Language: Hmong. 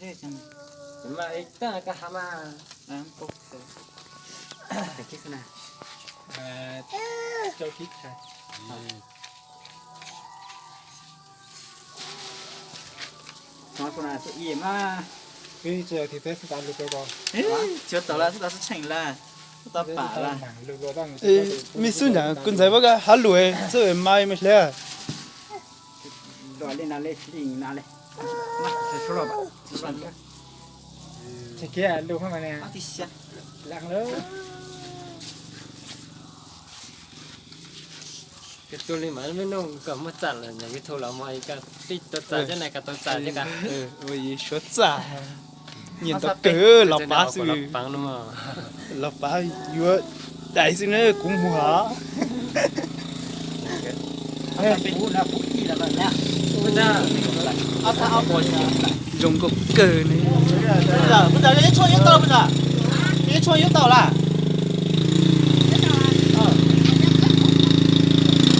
Mas ib tag ka ha mas. Châu Thí Thành. Ib, tsis tau lawm, tsis tau tseem lawm, tsis tau pam lawm. Me xub ntsam kuv ntxhais pab ka hab lus xwb mas me hle. Tus li mas me nug kom muaj txam lawm, YouTube los mas koj tij tau txam thiab na, koj tau txam thiab ka. Ua suav txam, nyiam ntau kawg los pab xwb. Los pab yuav dais xwb na kuv muag. Zoo nkauj kawg ne. Ib tshuaj yuav tau lawm.